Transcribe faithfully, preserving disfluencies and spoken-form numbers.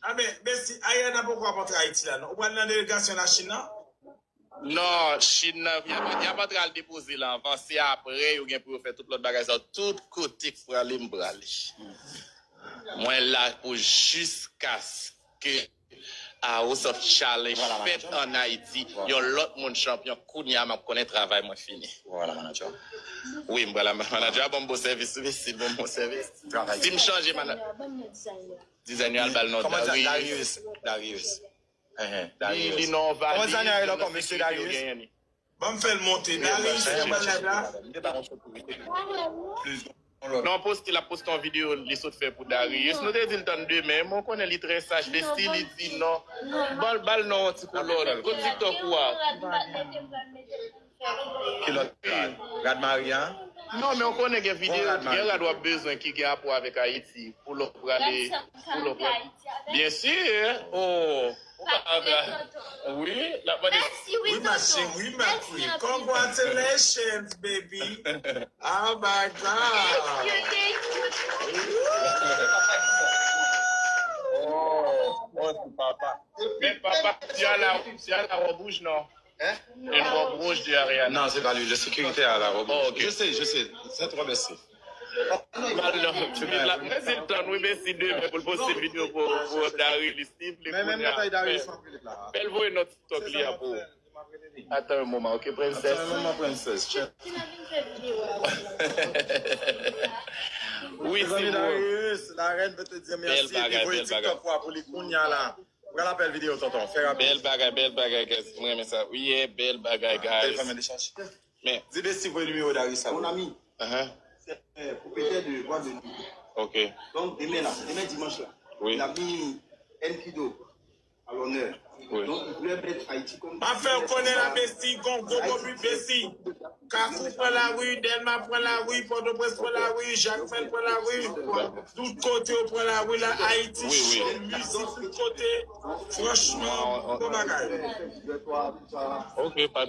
A men, Besti, Ariana poko ap antre Ayiti la, non? Ou pral nan delegasyon Lachin nan? Non, Chin nan, y ap, y ap antre al depoze l anvan, se apre yo gen pou yo fè tout lòt bagay sa yo. Tout kote k prale, m prale. Mwen la pou jiskaske House of Challenge fèt ann Ayiti, yon lòt moun chanpyon, kounye a m ap konnen travay mwen fini. Wi, m pral la manager a ban m bon sèvis, wi, si l ban m bon sèvis. Si m chanje manager. Design yo al ba l non Darius. Darius. Darius. Li, li non valid, li non sekirite yo genyen li. Ban m fè l monte. Darius, se nan live la. Non, poste, l ap poste yon videyo li sot fè pou Darius. Nou te di l tann demen, men w konnen li trè saj. Besti, li di non. Ba l, ba l non yon ti kolòn. Kot TikTok ou a? Ki lòt rad? Rad mari a? Non, men w konnen gen videyo, gen rad w ap bezwen ki gen rapò avèk Ayiti. Pou lè w prale, pou lè w prale. Byen si, oh. Ou pa antre. Wi, l ap mande. Wi, ma chérie, ma queen. Congratulations, baby. Oh my God. Oh, oh, ti papa. Men papa, ti a la, ti a la wòb wouj, non? Une robe rouge de Ariana. Non, c'est pas lui, le sécurité à la robe rouge. Oh, ok. Je sais, je sais. C'est trop blessé. Mal non, Philippe la, mwen se l tann wi, men si demen pou l poste videyo pou, pou Darius, li sible kounye a. Bèl voye non TikTok li a pou ou. Attends un moment, ok, princesse. Attends un moment, princesse. Wi, si Darius, la reine veut te dire merci, epi voye TikTok pou li kounye a la. Pral apèl videyo, tonton. Fè rapid. Bèl bagay, bèl bagay, guys. Mwen renmen sa. Wi, yeah, bèl bagay, guys. Telefòn mwen dechaje. Men. Di Besti voye nimewo Darius la. Mon ami, c'est un propriétaire de boîte de nuit. Ok. Donc, demain là, demain dimanche là, il a mis Enkido à l'honneur. Donc, il voulait mettre Haïti comme... M ap fè w konnen la, Besti, gon gwo kopi Besti. Kafou pran lari, Dèlma pran lari, Pòtoprens pran lari, Jakmèl pran lari. Tout kote yo pran lari la, Ayiti cho, mizik tout kote. Franchman, bon bagay. Ok, pa